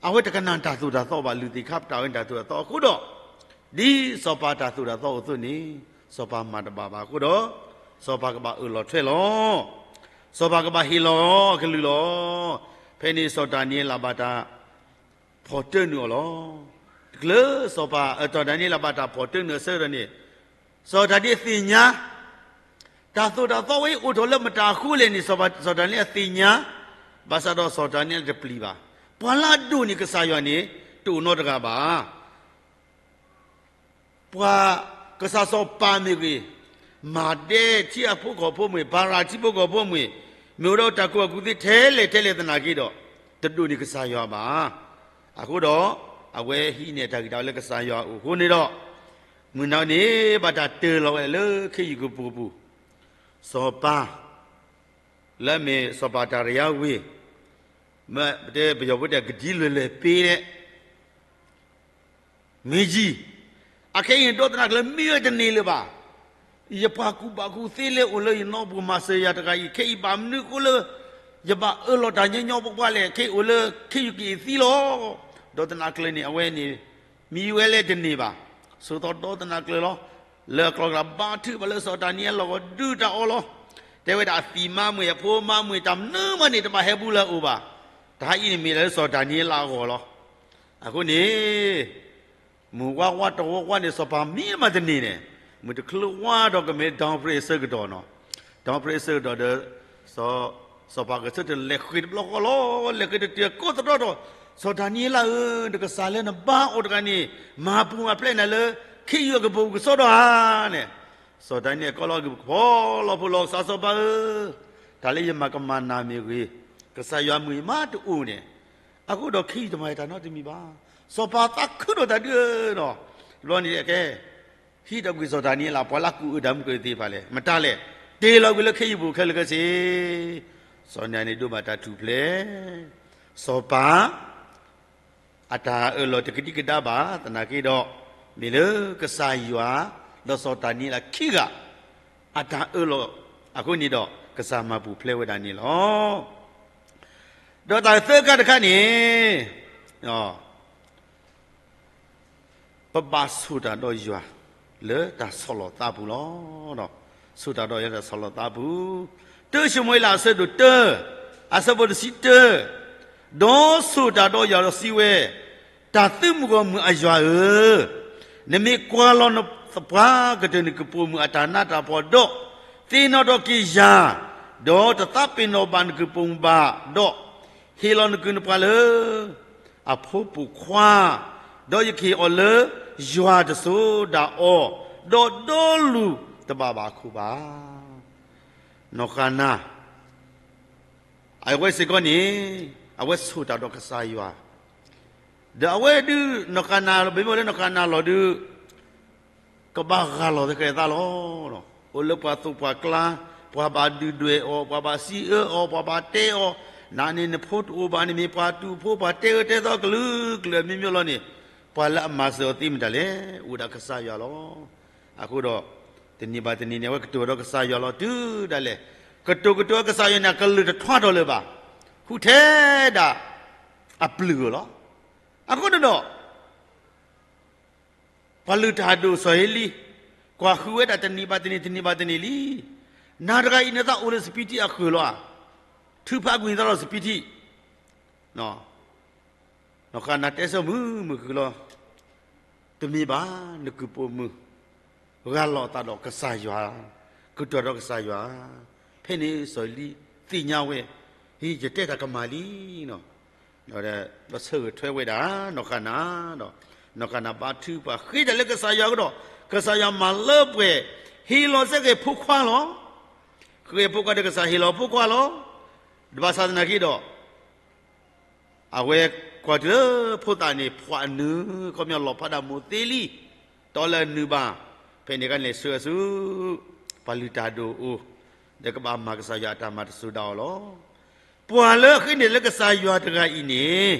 အဝဲတကနၣ်တၢ်သိၣ်တၢ်သီဘၣ်, လုၢ်သ့ၣ်ခါပတာ်ဝဲန့ၣ်တၢ်သိၣ်တၢ်သီအဃိဒီး, ဒ်စီၤပၤတၢ်သိၣ်တၢ်သီအိၣ်အသိးန့ၣ် စီၤပၤမၤတဘၣ်ဘၣ်အဃိဒီး, စီၤပၤကဘၣ်အၢၣ်လီၤထွဲလီၤ. စီၤပၤကဘၣ်ဟ့ၣ်လီၤအီၤအကလုၢ်လီၤ. ဖဲန့ၣ်စီၤဒၤနံးယ့လးဘၣ်တၢ်ဖီၣ်တၢနုာ်အီၤလီၤ. တချုးစီၤပၤ, စီၤဒၤနံးယ့လးဘၣ်တၢ်ဖီၣ်တၢနုာ်အဆၢကတီၢ်န့ၣ် စီၤဒၤနံးယ့လးသ့ၣ်ညါ တၢ်သိၣ်တၢ်သီဝဲအံၤအိၣ်ထီၣ်လၢမတၤအဃိလဲၣ်န့ၣ် စီၤဒၤနံးယ့လးသ့ၣ်ညါ, ဘၣ်ဆၣ်ဒီးစီၤဒၤနံးယ့လးတပျံၤဘၣ်. ပှၤလၢအဒိၣ်န့ၢ်ကစၢ်ယွၤန့ၣ် တအိၣ်နီတဂၤဘၣ်. ပှၤကစၢ်စီၤပၤမ့ၢ်ဂ့ၤ, မၤဒဲးထံဖိကီၢ်ဖိမ့ၢ်, ပၤရၤထံဖိကီၢ်ဖိမ့ၢ်, မ့ၢ်အိၣ်ဒီးတၢ်ကူၣ်ဘၣ်ကူၣ်သ့ထဲလဲၣ်ထဲလဲၣ်သနာ်က့ဒီး, တဒိၣ်န့ၢ်ကစၢ်ယွၤဘၣ်. အဃိဒီး အဝဲဟံးန့ၢ်တၢ်ဂံၢ်တၢ်ဘါလၢကစၢ်ယွၤအအိၣ်အဃိန့ၣ်ဒီး, မုၢ်နၤန့ၣ်ဘၣ်တၢ်တၢလီၤဝဲလၢခ့ယုၢ်ကပိာ်ပူၤ, စီၤပၤ လၢအမ့ၢ်စီၤပၤတၤရယါဝ့ၤ, မ့ၢ်တဲပယီၤဖိတဲကဒံလွဲၢ်လွဲၢ်ပ့ၤဒဲး မ့ၢ်ယံၤ, အခဲအံၤန့ၣ် ဒီးသနာ်က့လၢမ့ၢ်ဝဲတန့ၢ်လၢၤဘၣ်. ယပှၤကူၣ်ဘၣ်ကူၣ်သ့လၢအိၣ်လၢယနီၢ်ပူၤမၤစၢၤယၤတဂၤအံၤ ခဲအံၤဘၣ်မနုၤအဃိလၢ ယဘၣ်အၢၣ်လီၤတၢ်ညီညီပှၢ်ပှၢ်လဲၣ်, ခဲအံၤအိၣ်လၢခ့ယုၢ်ကံၢ်အသံလီၤ. ဒီးသနာ်က့န့ၣ် အဝဲန့ၣ် မံဝဲလၢတန့ၢ်ဘၣ်. ဆိးသီဒီးသနာ်က့လီၤ. လၢအကျိၤကျါဘါထုကဖၣ်လၢစီၤဒၤနံးယ့လးအဂီၢ်ဒုးတၢ်အီၣ်လီၤ. တဲဝဲဒၣ်အသံးမါမှံၤအဖိမါမှံၤတၢ်မနုၤမးန့ၣ် တဘၣ်ဟဲဘူးလၢအအိၣ်ဘၣ်. တဟါအံၤန့ၣ်မ့ၢ်လၢစီၤဒၤနံးယ့လးအဂီၢ်လီၤ. အဃိန့ၣ် မုၢ်ဝါဝါတဝီဝါန့ၣ် စီၤပၤမံမးတန့ၢ်န့ၣ်, မုၢ်တချုးဝါဒီးကမ့ၢ် dawn prayer အဆၢကတီၢ်နီၤ, dawn prayer အဆၢကတီၢ်ဒီး စီၤ, စီၤပၤကဆၢထၢၣ်လဲၤဃ့တဘျီဃီလီၤ. လဲၤဃ့တတုၤကိးသတြီဒီး, စီၤဒၤနံးယ့လးဧၢ, နကစၢ်လၢနဘါအီၤတဂၤန့ၣ် မၤပူၤမၤဖျဲးနၤလၢခ့ယုၢ်အကပိာ်ပူၤကစီဒီဧါန့ၣ်. စီၤဒၤနံးယ့လးကီလီၤကဖီလီၤဖိလီၤ, ကစၢ်စီၤပၤဧၢ, တၢ်လၢယမၤကမၣ်နၤမ့ၢ်ဂ့ၤ, ကစၢ်ယွၤမုၢ်အံၤမးတအိၣ်န့ၣ်, အဃိဒီးခ့ယုၢ်တမၤယၤတၢ်နီတမံၤဘၣ်. စီၤပၤသးခုဒီးတၢ်ဒုးဧၢနီၤ. တဘျီန့ၣ်ကဲ ဟံးထီၣ်ကွံာ်စီၤဒၤနံးယ့လး ပှၤလၢအကူၣ်အၢတၢ်မုၢ်ကၢၢ်သ့ၣ်တဖၣ်လဲၣ်, မတၤလဲၣ်, တ့ၢ်လီၤကွံာ်လၢခ့ယုၢ်ပူၤခဲလၢာ်ခဲဆ့. စီၤဒၤနံးယ့လးန့ၣ်ဒိးဘၣ်တၢ်ထူၣ်ဖျဲး, စီၤပၤ အတၢ်အၢၣ်လီၤတကဒံကဒါဘၣ်သနာ်က့ဒီး, မ့ၢ်လၢကစၢ်ယွၤ ဒီးစီၤဒၤနံးယ့လးခံဂၤ အတၢ်အၢၣ်လီၤအဃိန့ၣ်ဒီး ကစၢ်မၤပူၤဖျဲးဝဲဒၣ်န့ၣ်လီၤ. ဒီးတၢ်သၢခါတခါန့ၣ် ပဘၣ်ဆိၣ်တၢ်ဒီးယွၤလၢတၢ်ဆီၣ်လီၤသးပူၤလီၤ. ဆိၣ်တၢ်ဒီးယွၤလၢတၢ်ဆီၣ်လီၤသးပူၤ, တၢၡမူၤအ့လးအဆၢဒိၣ်တၢ, အဆၢဖိတဆံတၢ, ဒီးဆိၣ်တၢ်ဒီးယွၤဒီးစံးဝဲ, တၢ်သုးမုၢ်ဂီၢ်မုၢ်အယွၤဧၢ, နမ့ၢ်ကွၢ်လီၤနသပှၢ်ကတၢၢ်နကပိာ်မုၣ်အတၢ်နးတၢ်ဖှီၣ်ဒီး, သ့ၣ်နီၣ်ထီၣ်က့ၤယၤ, ဒီးတသးပ့ၤနီၣ်ဘၣ်နကပိာ်မုၣ်ဘၣ်ဒီး, ဟ့ၣ်လီၤနကုၢ်နပှၤလၢ အဖိပိာ်ခွါ, ဒီးယကဟ့ၣ်အီၤလၢယွၤတစိၤဒၣ်အီၤ, ဒီးဒီလူၤတဘၣ်ဘၣ်အခိၣ်ဘၣ်. နီၢ်ဃၤနၤ အဝဲစ့ၢ်ကီးန့ၣ် အဝဲဆိၣ်တၢ်ဒီးကစၢ်ယွၤ, ဒီးအဝဲဒုး နီၢ်ဃၤနၤ ပမ့ၢ်အိၣ်လၢနီၢ်ဃၤနၤလီၢ်ဒုး ကဘၣ်ဂၢ်လီၤသဃဲၤသးလီၤ. အိၣ်လၢပှၤသိၣ်ပှၤကျါ, ပှၤဘၣ်ဒုၣ်ဒွဲၣ်အီၤ, ပှၤဘၣ်စံးအၢအီၤ, ပှၤဘၣ်တဲအီၤ, နၤန့ၣ်နဖိတအိၣ်ဘၣ်န့ၣ် မ့ၢ်ပှၤတူာ်ဖိ ပှၤတဲအၢတဲသီကလုာ်ကလုာ်အမျိုးမျိုးလီၤန့ၣ်, ပှၤလၢအမၤစၢၤအီၤသ့မတၤလဲၣ်, အိၣ်ဒၣ်ကစၢ်ယွၤလီၤ. အဃိဒီး တနံၤဘၣ်တနံၤန့ၣ် အဝဲကတိၤဒီးကစၢ်ယွၤလီၤတုၤဒၣ်လဲာ်, ကတိၤကတိၤကစၢ်ယွၤန့ၣ် အကလုၢ်တထွါထီၣ်လၢၤဘၣ်, ဟူးထဲဒၣ်အပျုၢ်ဧိၤလီၤ. အဃိန့ၣ်ဒီး ပှၤလုၢ်တၢ်ဒိၣ်စီၤဧ့လံ ကွၢ်ဃုာ်ဝဲဒၣ်တနံၤဘၣ်တနံၤ တနံၤဘၣ်တနံၤလံ. နၤတဂၤအံၤ နသးအိၣ်လၢစပံးထံအဃၢၤလီၤဧါ. ထုးဖးကွံာ်နသးဒီးစပံးထံ နီၢ်ဃၣ်နၤတဲဆၢမုာ်မုာ်ဃုာ်လီၤ. တမ့ၢ်ဘၣ်, နကုၢ်ပိာ်မုၣ် ဂၢ်လီၤအသးဒီးကစၢ်ယွၤ, ကတိၤဒီးကစၢ်ယွၤ, ဖဲန့ၣ်စီၤအ့လံသ့ၣ်ညါဝဲ, ဟ့ၣ် ယတဲတၢ်ကမၣ်လံနီၤ. ဒီးဆၢဂ့ၤထွဲဝဲဒၣ်နီၢ်ဃၣ်နၤဒီး နီၢ်ဃၣ်နၤဘါထုကဖၣ်ဃ့တၢ်လၢကစၢ်ယွၤကဒီး, ကစၢ်ယွၤမၤလၢပှဲၤ, ဟ့ၣ်လီၤစ့ၢ်ကီးဖိခွါလီၤ. ဃ့ဖိခွါဒီးကစၢ်ဟ့ၣ်လီၤဖိခွါလီၤ. တဘၣ်ဆၣ်သနာ်က့ဒီး အဝဲကွၢ်တုၤလၢဖိသၣ်န့ၣ် ဖှီၣ်အနုၢ် ခီပညီလီၤဖးဒၣ်မိၢ်သ့လံ, တီလၢအနုၢ်ဘၣ်, ဖဲန့ၣ်အခါန့ၣ်ဆှၢအစု ပှၤလုၢ်တၢ်ဒိၣ်အိၣ်, ဒီးကဘၣ်မၤကစၢ်ယွၤအတၢ်မၤတစိၤဒၣ်အီၤလီၤ. ပှၤလၢအဃ့န့ၢ်လၢကစၢ်ယွၤတဂၤအံၤန့ၣ်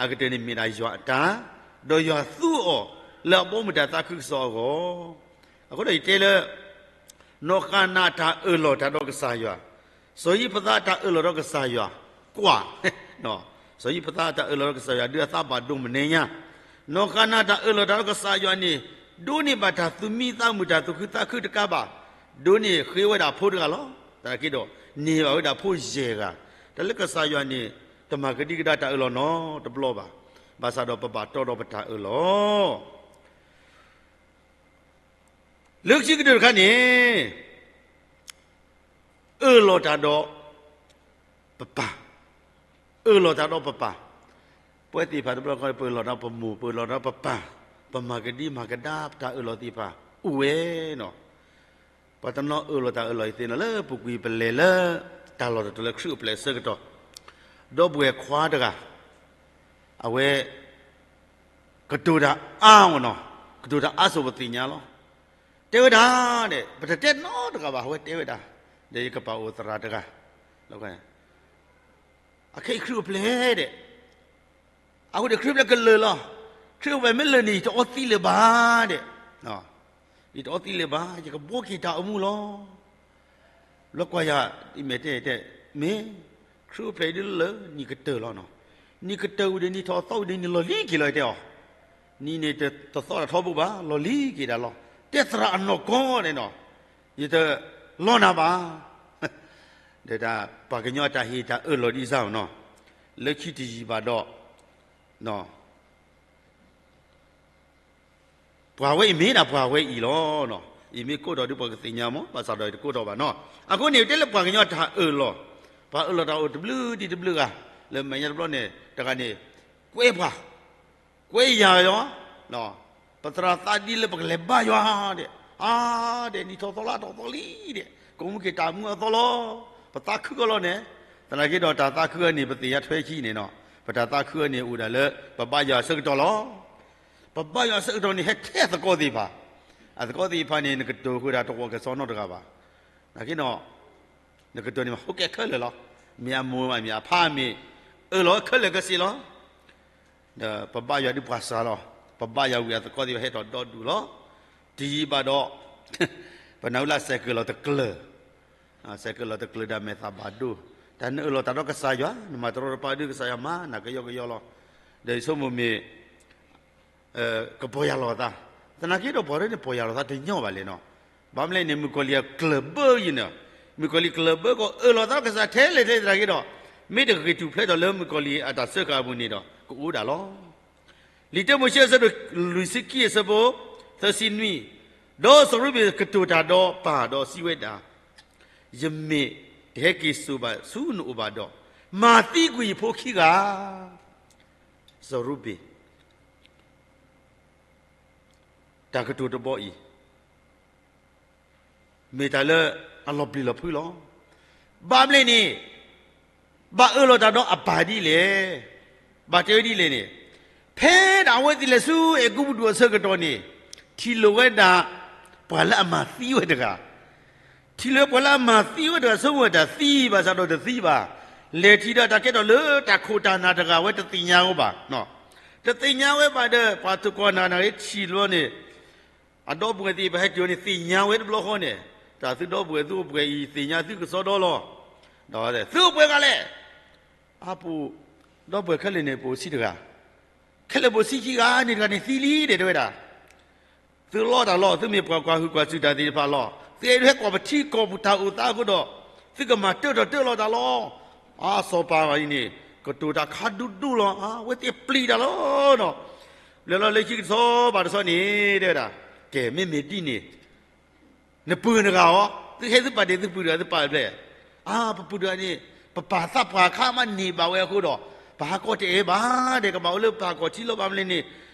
အကတၢၢ်န့ၣ်မ့ၢ်ဒၣ်ယွၤအတၢ်, ဒီးယွၤသူအီၤလၢအဘီအမုၢ်တၢ်သးခုကစီၣ်အဂီၢ်. အဃိဒီးယတဲလၢ နီၢ်ဃၣ်နၤအတၢ်အၢၣ်လီၤတၢ်ဒီးကစၢ်ယွၤ, စီၤယံးဖသးအတၢ်အၢၣ်လီၤဒီးကစၢ်ယွၤ, ကွၢ်, စီၤယံးဖသးအတၢ်အၢၣ်လီၤဒီးကစၢ်ယွၤဒုးအသးဘၣ်ဒိမဲာ်ညါ, နီၢ်ဃၣ်နၤအတၢ်အၢၣ်လီၤတၢ်ဒီးကစၢ်ယွၤန့ၣ် ဒိးန့ၢ်ဘၣ်တၢ်သူၣ်မံသးမုာ် တၢ်သူၣ်ခုသးခုတကးဘၣ်, ဒိးန့ၢ်ဃ့ဝဲဒၣ်ဖိတဂၤလီၤ. သနာ်က့ဒီး န့ၢ်ဘၣ်ဝဲဒၣ်ဖိယဲၢ်ဂၤ, တၢ်လၢကစၢ်ယွၤန့ၣ် တမၤကဒံကဒါတၢ်အၢၣ်လီၤနီတဘျီဘၣ်, ဘၣ်ဆၣ်ဒီးပဘၣ်တီဒီးပတၢ်အၢၣ်လီၤ လၢခံကတၢၢ်တခါန့ၣ် အၢၣ်လီၤတၢ်ဒီးပပၢ်, အၢၣ်လီၤတၢ်ဒီးပပၢ်, ပဝဲသ့ၣ်တဖၣ်တဘျီခီ ပအၢၣ်လီၤတၢ်ဒီးပမိၢ် ပအၢၣ်လီၤတၢ်ဒီးပပၢ်, ပမၤကဒံမၤကဒါပတၢ်အၢၣ်လီၤသ့ၣ်တဖၣ် အိၣ်ဝဲနီၤ. ပှၤတနီၤအၢၣ်လီၤတၢ်အၢၣ်လီၤအံၤသ့နီၤ လၢပူၤကွံာ်ပလဲၤလၢ တၢ်လီၢ်တတီၤလၢခရံာ်အိၣ်ဖျဲၣ်အဆၢကတီၢ်, ဒီပုၢ်ဝဲၢ်ခွါတဂၤ အဝဲ ကတိၤတၢ်အါမးနီၤ, ကတိၤတၢ်အါစိၤပသ့ၣ်ညါလီၤ. တဲဝဲဒၣ်ဒီး ပတတဲနီတဂၤဘၣ် အဝဲတဲဝဲဒၣ်, ဒီးယကပာ်အိၣ်သရၣ်တဂၤ, အခဲအံၤခရံာ်အိၣ်ဖျဲၣ်ဒီး အဃိဒီးခရံာ်အိၣ်ဖျဲၣ်ကလၢာ်လီၤ. ခရံာ်အိၣ်ဖျဲၣ်မ့ၢ်လၢာ်န့ၣ် ယတအီသံးလၢၤဘၣ်ဒီး, ယတအီသံးလၢၤဘၣ် ယကဘှီက့ၤတၢ်အိၣ်မူလီၤ. ဘျီကွၢ်ယၤ အံၤမဲာ်တဲတဲ, မ့ၢ် ခရံာ်အိၣ်ဖျဲၣ်အံၤဒ်လၢနံၣ်ကတၢၢ်လီၤနီၤ. နံၣ်ကတၢၢ်ဝံၤဒီး နံၣ်ထီၣ်သီဝံၤဒီး နံၣ်လီၤလံက့ၤလီၤ ယတဲအီၤ, နံၣ်န့ၣ်တသီတၢ်ထီဘိဘၣ် လီၤလံက့ၤဒၣ်လီၤ. တဲသရၣ်အနီၢ်ကီၢ်န့ၣ်နီၤ, ယတလီနၤဘၣ်. ဒီးတၢ်ပှၤကညီအတၢ်ဟ့ၣ်တၢ်အၢၣ်လီၤဒ်စၢ်နီၤ, လၢခံတယံာ်ဘၣ်ဒီး ပှၤဝဲအံၤမ့ၢ်ဒၣ်ပှၤဝဲအံၤလီၤ. အံၤမ့ၢ်ကိးထီၣ်ဒီးပှၤကသ့ၣ်ညါမး ဘၣ်ဆၣ်ဒီးတကိးထီၣ်ဘၣ်နီၤ. အဃိန့ၣ် တဲလၢပှၤကညီတၢ်အၢၣ်လီၤ, ပှၤအၢၣ်လီၤတၢ်အိၣ်တဘျုးဒံးတဘျုးဂၤ, လၢမဲာ်ညါတဘျီန့ၣ် တဂၤန့ၣ် ကွဲပှၤ ကွဲယၤယီၤ, ပသရၣ်သးဒ်လၢပကလဲၤဘါယွၤဒီး, အါဒီးနံၣ်ထီၣ်သီလါထီၣ်သီလံဒီး ကိးမုၢ်က့ၤတၢ်မူအသီလီၤ. ပသးခုအီၤလီၤန့ၣ်, သနာ်က့ဒီးတၢ်သးခုအီၤန့ၣ် ပသ့ၣ်ညါထွဲခံန့ၣ်နီၤ, ပတၢ်သးခုအီၤန့ၣ်အိၣ်ဒၣ်လၢ ပဘါယွၤအဆၢကတီၢ်လီၤ. ပဘါယွၤအဆၢကတီၢ်န့ၣ် ဟဲထဲအသကိးသ့ၣ်တဖၣ်, အသကိးသ့ၣ်တဖၣ်န့ၣ် နကတိၤဃုာ်ဒၣ်တဝီၣ်ကစီနီတဂၤဘၣ်. သနာ်က့ဒီး နကတိၤန့ၣ်မး ဟိခဲခဲလၢာ်လီၤ. မ့ၢ်အမိၢ်မး မ့ၢ်အဖါမ့ၢ်, အၢၣ်လီၤခဲလၢာ်ခဲဆ့လီၤ. ဒီးပဘါယွၤဒ်ပှၤစှၤလီၤ. ပဘါယွၤဝံၤအသကိးသ့ၣ်တဖၣ်ဟဲထီၣ်ဒီဒူၣ်လီၤ. တယံာ်ဘၣ်ဒီး ပနၢ်ဟူလၢစဲးကၢၢ်လီၤတကျၢၤ, စဲးကၢၢ်လီၤတကျၢၤဒီးမဲာ်သၣ်ဘၣ်ဒိ, တၢ်နအၢၣ်လီၤတၢ်ဒီးကစၢ်ယွၤ နမၤတရီတပါဒုးကစၢ်ယွၤမၤနၤကယီကယီလီၤ. ဒီးယဆိကမိၣ်မ့ၢ် ကပီၢ်ယၢ်လီၤသး, သနာ်က့ဒီးပှၤရၢန့ၣ် ပီၢ်ယၢ်လီၤသးတညီဘၣ်လဲၣ်နီၤ. ဘၣ်မနုၤလဲၣ်န့ၣ် မုၣ်ကီၤလံၢ်အကျၢၢ်ဘၢအံၤန့ၣ်, မုၣ်ကီၤလံၢ်ကျၢၢ်ဘၢကီးအၢၣ်လီၤသးဒီးကစၢ်ထဲလဲၣ်ထဲလဲၣ်သနာ်က့ဒီး, မ့ၢ်တဂ့ၤထူၣ်ဖျဲးထီၣ်လၢမုၣ်ကီၤလံၢ်အတၢ်စၢဃာ်အပူၤန့ၣ်ဒီး ကအိၣ်ဒၣ်လီၤ. လံာ်တၢမိၤၡ့အဆၢဒိၣ်လွံၢ်ဆံခံအဆၢဖိ သၢဆံနွံ, ဒီးစီၤရူဘ့ၣ်ကတိၤတၢ်ဒီးပၢ်ဒီးစံးဝဲဒၣ်, ယမ့ၢ်တဟဲက့ၤစိာ်ဘၣ်ဆူနအိၣ်ဘၣ်ဒီး, မၤသံကွံာ်ယဖိခံဂၤ. စီၤရူဘ့ၣ် တၢ်ကတိၤတဘီအံၤ မ့ၢ်တၢ်လၢအလီၤပျံၤလီၤဖုးလီၤ. ဘၣ်မနုၤလဲၣ်န့ၣ်, ဘၣ်အၢၣ်လီၤတၢ်ဒီးအပၢ်ဒ်လဲၣ်, ဘၣ်တဲဝဲဒ်လဲၣ်န့ၣ်, ဖဲဒၣ်အဝဲသ့ၣ်လဲၤဆူအဲၤကူပတူးအဆၢကတီၢ်န့ၣ်, ထံၣ်လိာ်ဝဲဒၣ် ပှၤလၢအမၤသံဝဲတဂၤ ထံၣ်လိာ်ပှၤလၢအမၤသံဝဲတဂၤ ဆိကမိၣ်ဝဲတၢ်သံဘၣ်ဆၣ်ဒီးတသံဘၣ်, လဲၤထံၣ်ဒီးတၢ်ကဲထီၣ်လၢတၢ်ခိၣ်တၢ်နၢ်တဂၤ အဝဲတသ့ၣ်ညါဝဲဘၣ်, တသ့ၣ်ညါဝဲဘၣ်ဒီး ပှၤသကိးနၤနၤဂ့ၤထံၣ်လီၤန့ၣ်, အဒီပုၢ်ဝဲၢ်သ့ၣ်တဖၣ်ဟဲတုၤန့ၣ် သ့ၣ်ညါဝဲတဘျီဃီန့ၣ်, တၢ်သုဒီပုၢ်ဝဲၢ်သုအိၣ်ပှဲၤအံၤ သ့ၣ်ညါသုကစီဒီလီၤ. ဒီးသုအိၣ်ပှဲၤဂၤလဲၣ်. အပူၤ, ဒီပုၢ်ဝဲၢ်ခဲလၢာ်န့ၣ် ပအိၣ်ဆံတဂၤ, ခဲလၢာ်ပအိၣ်ဆံခံဂၤန့ၣ် တဂၤန့ၣ်သံလံဒီး တဲဝဲဒၣ် သုလီတၢ်လီၤ, သုမ့ၢ်ပှၤကွၢ်ဟုၣ်ကွၢ်စူၣ်တၢ်သ့ၣ်တဖၣ်လီၤ. သုအဲၣ်ဒိးဟဲကွၢ်ပထံကီၢ်ပူၤတၢ်အိၣ်သးအဃိဒီး, သုကမၤတၢထီၣ်တၢလီၤတၢ်လီၤ. အါ စီၤပၤအံၤန့ၣ် ကတိၤတၢ်ခါဒူဒူလီၤ. အါ အဝဲသ့ၣ်ပျံၤတၢ်လီၤနီၤ. ဘျဲၣ်လီၤလၢခံကစီၤပၤတဆီန့ၣ် တဲဝဲဒၣ်, ကဲ မ့မ့ၢ်ဒ်န့ၣ် နပုၢ်နဂၤအီၤ, သုဟဲသုပာ်တ့ၢ်သုပုၢ်တဂၤ သုပာ်တဖျၢၣ်, အါ ပပုၢ်တဂၤန့ၣ် ပပၢ်သးပှၢ်ခါမးန့ၢ်ဘၣ်ဝဲအဃိဒီး, ပဟးကီတအဲၣ်ဘၣ်ဒီး ကဘၣ်အိၣ်လၢပဟးကီၢ်ထံလီၤ. ဘၣ်မနုၤလဲၣ်န့ၣ်,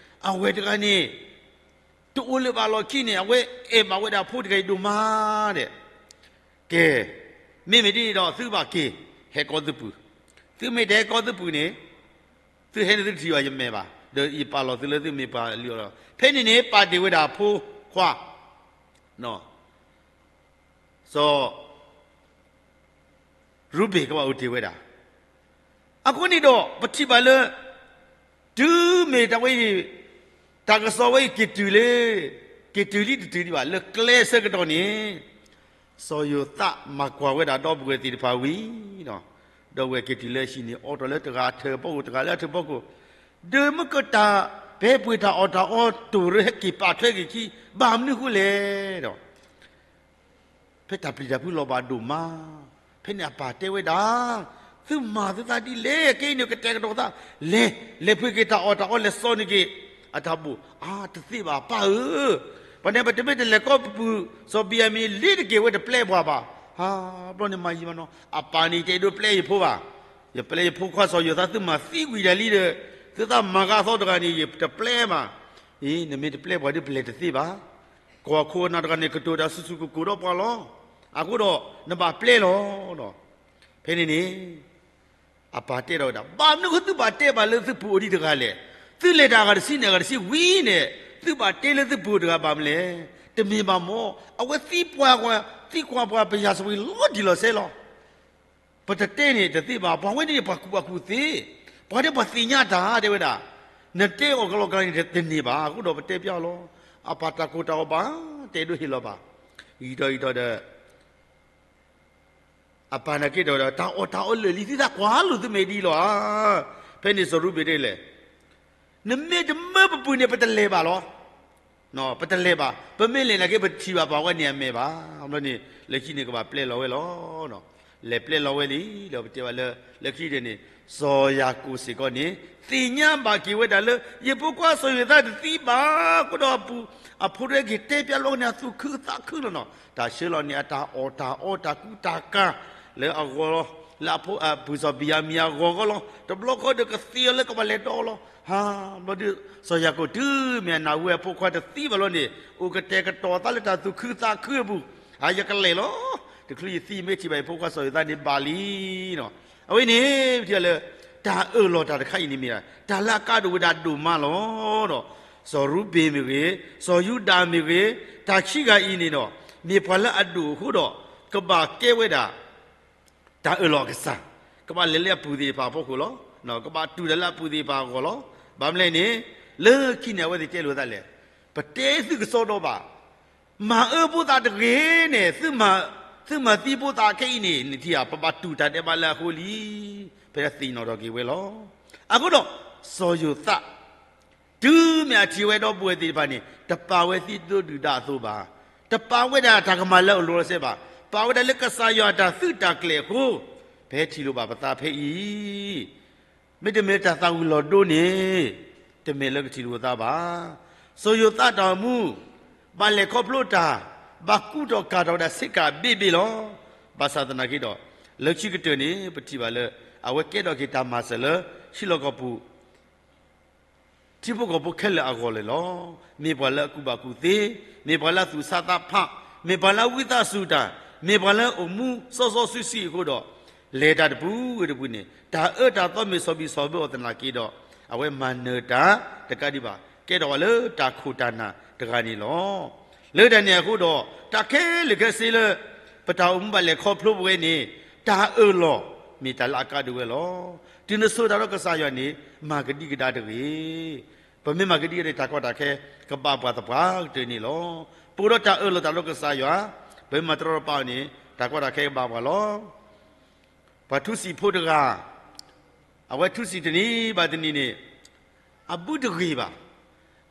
အဝဲတဂၤန့ၣ် တအိၣ်လၢၤဘၣ်လီၢ်ခံန့ၣ် အဝဲအဲၣ်ဘၣ်ဝဲဒၣ်ဖိတဂၤအံၤဒိၣ်မးဒီး, ကဲ မ့မ့ၢ်ဒ်န့ၣ်ဒီး သုဘၣ်က့ၤဟဲကီသုပုၢ်, သုမ့ၢ်တဟဲကီသုပုၢ်န့ၣ် သုဟဲန့ၣ်သုတထံၣ်ဘၣ်ယမဲာ်ဘၣ်, ဒီးယပာ်လီၤသုလၢသုမ့ၢ်ပှၤလုၢ်အီၣ်လီၤ. ဖဲန့ၣ်န့ၣ် ပာ်တ့ၢ်ဝဲဒၣ်အဖိခွါ စီၤ ရူဘ့ၣ်ကဘၣ်အိၣ်တ့ၢ်ဝဲဒၣ်. အဃိန့ၣ်ဒီး ပထံၣ်ဘၣ်လၢ တုၤမ့ၢ်တၢ်ဝဲအံၤ, တၢ်ကစီၣ်ဝဲအံၤက့ၤတုၤလၢ, က့ၤတုၤလံတတုၤဒံးဘၣ် လၢကျဲဆၢကတီၢ်န့ၣ်, စီၤယိၤသးမၤကွၢ်ဝဲဒၣ်ဒီပုၢ်ဝဲၢ်သ့ၣ်တဖၣ်ဝံၤ, ဒီပုၢ်ဝဲၢ်က့ၤတုၤလၢဟံၣ်န့ၣ် အိးထီၣ်လၢတဂၤအထၢၣ်ဖီခိၣ် တဂၤလၢအထၢၣ်ဖီခိၣ်, ဒီးမ့ၢ်ကတၢၢ် ဖဲပှဲၤတၢ်အီၣ်တၢ်အီတိၢ်ရ့ဟဲက့ၤပာ်ထွဲက့ၤခံ ဘၣ်မနုၤဃိလဲၣ်ဒီး ဖဲတၢ်ပျံၤတၢ်ဖုးလီၤဘၣ်ဒိၣ်မး, ဖဲန့ၣ်အပၢ်တဲဝဲဒၣ်, သုမၤသုသးဒ်လဲၣ်, ကဲအံၤန့ၣ်ကတဲာ်ကတီၤသး, လဲၤ, လဲၤပှ့ၤက့ၤတၢ်အီၣ်တၢ်အီ လဲၤစိာ်န့ၢ်က့ၤအတၢ်ဘူၣ်, အါ တသ့ဘၣ်ပၢ်ဧၢ, ပှၤန့ၣ်ပတမ့ၢ်တလဲၤခီဖျိပပုၢ်စီၤဘံၣ်ယၤမံၤလ့ၤတက့ၢ် အဝဲတပျဲပှၤဘၣ်, ဟါ, ဘျီန့ၣ်မၤယံာ်မးနီၤ, အပၢ်န့ၣ်တအဲၣ်ဒိးပျဲယဖိဘၣ်, ယပျဲယဖိခွါစီၤယိၤသး သုမၤသံကွံာ်ဒၣ်လံဒီး, သုသးမၤဂ့ၤအသီတဂၤန့ၣ် ယတပျဲဘၣ်, အံၤ နမ့ၢ်တပျဲပှၤဒီးပလဲၤတသ့ဘၣ် ကီၢ်ခိၣ်နၢ်တဂၤန့ၣ် ကတိၤတၢ်ဆူၣ်ဆူၣ်ကိၢ်ကိၢ်ဒီးပှၤလီၤ. အဃိဒီး နဘၣ်ပျဲလီၤ. ဖဲန့ၣ်န့ၣ် အပၢ်တဲထီၣ်ဝဲဒၣ်, ဘၣ်မနုၤဃိသုဘၣ်တဲဘၣ်လၢသုပူၤအိၣ်ဒံးတဂၤလဲၣ်. သုလဲၤတၢ်အဂၤတဆံန့ၣ် အဂၤတဆံဝံၤန့ၣ်, သုဘၣ်တဲလၢသုပူၤတဂၤဘၣ်မနုၤလဲၣ်. တမ့ၢ်ဘၣ်မၢ်, အဝဲသံကွၢ်ပှၤ, သံကွၢ်ပှၤပယၢ်စဝ့ၤလီၤတံၢ်လီၤဆဲးလီၤ. ပတတဲန့ၣ်တသ့ဘၣ်, ပှၤဝဲန့ၣ်ပှၤကူၣ်ဘၣ်ကူၣ်သ့, ပှၤဒ်ပှၤသ့ၣ်ညါတၢ် တဲဝဲဒၣ်, နတဲအီၤကလီကလီန့ၣ်တန့ၢ်ဘၣ်. အဃိဒီးပတဲပျဲအီၤလီၤ. အပၢ်တၢ်ကိၢ်တၢ်ဂီၤဘၣ်, တအဲၣ်ဒိးဟ့ၣ်လီၤဘၣ်. ဂံၢ်ထီၣ်ဂံၢ်ထီၣ်ဒီး အပၢ်န့ၣ်က့ၤဒီး တၢ်အီၣ်တၢ်အီလၢာ်လံ သုသးကွၢ်လိာ်သုမဲာ်ဒ်လီၤဧါ. ဖဲန့ၣ်စီၤရူဘ့ၣ်တဲလဲၣ်, နမ့ၢ်တမၢပပုၢ်န့ၣ် ပတလဲၤဘၣ်လီၤ. ပတလဲၤဘၣ်, ပမ့ၢ်လဲၤန့ၣ်က့ၤ ပထံၣ်ဘၣ်ပှၤဝဲန့ၣ်အမဲာ်ဘၣ်. ဘျီန့ၣ် လၢခံန့ၣ်ကဘၣ်ပျဲလီၤဝဲလီၤ. လဲၤပျဲလီၤဝဲလံဒီး ပတဲဘၣ်လၢ လၢခံဒၣ်န့ၣ် စီၤယၤကိာ်စ့ၢ်ကီးန့ၣ် သ့ၣ်ညါဘၣ်က့ၤဝဲဒၣ်လၢ ယဖိခွါစီၤယိၤသးတသံဘၣ်. အဃိဒီးအပူၤ, အဖိတဂၤက့ၤတဲပျဲလီၤန့ၣ် အသူၣ်ခုသးခုလီၤနီၤ. တၢ်ဆှၢလီၤန့ၢ်အတၢ်အီၣ်တၢ်အီ တၢ်ကူတၢ်ကၤလၢအဂီၢ်လီၤ. လၢအဖိအပုၢ်စီၤဘံၣ်ယၤမံၤအဂီၢ်ဂီၢ်လီၤ. တဘျီဃီဒီးကသ့အီၤလၢကဘၣ်လဲၤဒီးလီၤ. ဟါ, ဘျီဒုး စီၤယၤကိာ်တုၤမ့ၢ်အနၢ်ဟူဝဲအဖိခွါတသံဘၣ်လီၤန့ၣ် အိၣ်ကတဲာ်ကတီၤသးလၢတၢ်သူၣ်ခုသးခုအပူၤ, အါ ယကလဲၤလီၤ. တချုးယသံမ့ၢ်ထံၣ်ဘၣ်ယဖိခွါစီၤယိၤသးန့ၣ်ဘၣ်လံနီၤ. အဝဲန့ၣ် ပထံၣ်လၢ တၢ်အၢၣ်လီၤတၢ်တခါအံၤန့ၣ်မ့ၢ် တၢ်လၢအကါဒိၣ်ဝဲဒၣ်ဒိၣ်မးလီၤ. ဒီး စီၤရူဘ့ၣ်မ့ၢ်ဂ့ၤ, စီၤယူဒၤမ့ၢ်ဂ့ၤ, တၢ်ခံဂၤအံၤန့ၣ်ဒီး မ့ၢ်ပှၤလၢအဒိၣ်အဃိဒီး ကဘၣ်ကဲဝဲဒၣ် တၢ်အၢၣ်လီၤအကစၢ်, ကဘၣ်လဲၤလၢအပုၢ်သ့ၣ်တဖၣ်အဖီခိၣ်လီၤ. ကဘၣ်တူၢ်တၢ်လၢအပုၢ်သ့ၣ်တဖၣ်အဂီၢ်လီၤ. ဘၣ်မနုၤလဲၣ်န့ၣ်, လၢခံန့ၣ် အဝဲသ့ၣ်တဲလိာ်သးလဲၣ်, ပတဲသုကစီဒီဘၣ်, မၤအၢဖိသးတဂ့ၤန့ၣ်, သုမၤသံဖိသးခဲအံၤန့ၣ် နထံၣ်ဧါ, ပဘၣ်တူၢ်တၢ်ဒဲးဘးလၢအဃိလံ. ဖဲသ့ၣ်နီၣ်ထီၣ်က့ၤဝဲလီၤ. အဃိဒီး စီၤယိၤသး တုၤမ့ၢ်အထံၣ်ဝဲဒီပုၢ်ဝဲၢ်သ့ၣ်တဖၣ်န့ၣ် တပာ်ဝဲသံဒိဒုၣ်ဒါအသိးဘၣ်, တပာ်ဝဲဒၣ်တၢ်ကမၤလၢအလိၤလီၤစဲးဘၣ်, ပာ်ဝဲဒၣ်လၢကစၢ်ယွၤအတၢ်သုးတၢ်ကျဲၤအဃိ, ပဟဲထံၣ်လိာ်ဘၣ်ပသးဖဲအံၤ မ့တမ့ၢ်တၢ်သၣ်ဝံၤလီၤဒိန့ၣ်, တမ့ၢ်လၢကထံၣ်လိာ်သးဘၣ်. စီၤယိၤသးတၢ်အိၣ်မူ, ဘၣ်လဲၤခီဖျိတၢ်, ဘၣ်ကူထီၣ်ကၤထီၣ်ဝဲဒၣ်ဆ့ကၤဘ့ၣ်ဘ့ၣ်လီၤ. ဘၣ်ဆၣ်သနာ်က့ဒီး, လၢခံကတၢၢ်န့ၣ် ပထံၣ်ဘၣ်လၢ အဝဲကဲထီၣ်က့ၤတၢ်မၤစၢၤလၢ ဟံၣ်လီၢ်ကီၢ်ပူၤ ထံဖိကီၢ်ဖိခဲလၢာ်အဂီၢ်လၢာ်လီၤ. မ့ၢ်ပှၤလၢအကူၣ်ဘၣ်ကူၣ်သ့, မ့ၢ်ပှၤလၢအသူၣ်ဆါသးဖး, မ့ၢ်ပှၤလၢအဝံသးစူၤတၢ်, မ့ၢ်ပှၤလၢအအိၣ်မူစီစီဆှံဆှံအဃိဒီး, လဲၤတၢ်တပူၤဝဲတပူၤန့ၣ် တၢ်အၢတၢ်သီမ့ၢ်ဆီၣ်ဘံၣ်ဆီၣ်ဘၢအီၤသနာ်က့ဒီး, အဝဲမၤနၢၤတၢ်တကးဒံးဘၣ်, ကဲထီၣ်ဝဲလၢတၢ်ခိၣ်တၢ်နၢ်တဂၤန့ၣ်လီၤ. လၢတၢ်န့ၣ်အဃိဒီး, တၢ်ခဲလၢာ်ခဲဆ့လၢ ပတၢ်အိၣ်မူဘၣ်လဲၤခီဖျိပဝဲန့ၣ်, တၢ်အၢၣ်လီၤမ့ၢ်တၢ်လၢအကါဒိၣ်ဝဲလီၤ. တုၤနဆိၣ်တၢ်ဒီးကစၢ်ယွၤန့ၣ် မၤကဒံကဒါတဂ့ၤ. ပမ့ၢ်မၤကဒံကဒါန့ၣ် တၢ်ကီတၢ်ခဲကဘၣ်ပှၤသပှၢ်ကတၢၢ်န့ၣ်လီၤ. ပအိၣ်ဒီးတၢ်အၢၣ်လီၤတၢ်ဒီးကစၢ်ယွၤ, ပမ့ၢ်မၤတရီတပါအီၤန့ၣ် တၢ်ကီတၢ်ခဲကဘၣ်ပှၤလီၤ. ပှၤထူစံာ်ဖိတဂၤ, အဝဲထူစံာ်တနံၤဘၣ်တနံၤန့ၣ်, အဘုတဂ့ၤဘၣ်.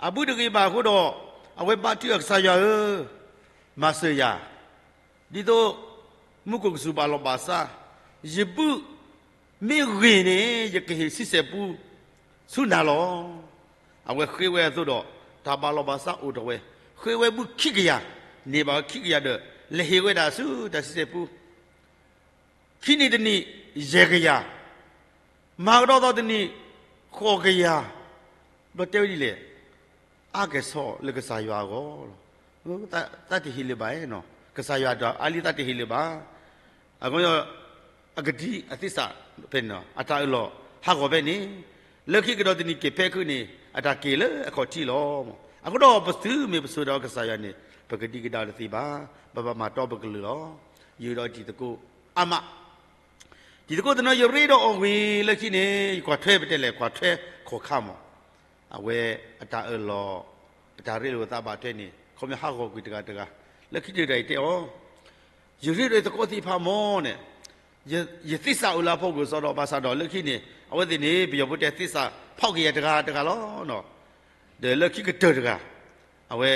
အဘုတဂ့ၤဘၣ်အဃိဒီး, အဝဲဘါထုကဖၣ်ကစၢ်ယွၤဧၢ, မၤစၢၤယၤ, ဒ်သိးမူခိၣ်ကစူၤဘၣ်လီၤဘၣ်စး, ယဘုၣ်မ့ၢ်ဂ့ၤန့ၣ် ယကဟ့ၣ်ဆံဆဲၣ်ပူဆူနၤလီၤ. အဝဲဃ့ဝဲအသိးဒီး တၢ်ဘၣ်လီၤဘၣ်စးအိၣ်ထီၣ်ဝဲ, ဃ့ဝဲဘုၣ်ခံကယၤ, န့ၢ်ဘၣ်ဝဲခံကယၤဒီး လဲၤဟ့ၣ်ဝဲဒၣ်ဆူတၢ်ဆံဆဲၣ်ပူ ခံနံၣ်တနံၣ် ယဲၢ်ကယၤ, မၤကဒီးသီတနံၣ် ဃိးကယၤ, ဘျီတဲဝဲဒ်လဲၣ်, အါကဲၣ်ဆိးလၢကစၢ်ယွၤအဂီၢ်လီၤ. သးတဟ့ၣ်လၢၤဘၣ်, ကစၢ်ယွၤဒီးအါလံသးတဟ့ၣ်လၢၤဘၣ်. အဃိ အကဒံအသ့ၣ်စးဖဲန့ၣ် အတၢ်အၢၣ်လီၤဟးဂီၤဖဲန့ၣ်, လၢခံကဒီးတနံၣ်က့ၤဖဲခုးန့ၣ် အတၢ်က့ၤလၢအခီၣ်ထံးလီၤ. အဃိဒီးပသုးမ့ၢ်ပစိၤဒီးကစၢ်ယွၤန့ၣ် ပကဒံကဒါတသ့ဘၣ်, ပဘၣ်မၤတီပကလုၢ်လီၤ. ယုၢ်ဒီးတံၤသကိးအါမး တံၤသကိးတနီၤ ယရ့ဒီးအီၤဝံၤလၢခံန့ၣ် ယကွၢ်ထွဲပတဲလဲၣ် ကွၢ်ထွဲခိးခါမး, အဝဲအတၢ်အၢၣ်လီၤ အတၢ်ရ့လိာ်သးဘၣ်ထွဲန့ၣ် ခီပညီဟးဂီၤကွံာ်တဂၤတဂၤ, လၢခံတဂၤအံၤတဲအီၤ, ယရ့ဒီးယသကိးသ့ၣ်တဖၣ်မးန့ၣ်, ယသ့ၣ်စးအိၣ်လၢအဖီခိၣ်စီဒီး ဘၣ်ဆၣ်ဒီးလၢခံန့ၣ် အဝဲသ့ၣ်န့ၣ် ပယီၤဖိတဲသ့ၣ်စးဖီၣ်က့ၤယၤတဂၤတဂၤလီၤ. ဒီးလၢခံကတၢၢ်တဂၤ အဝဲ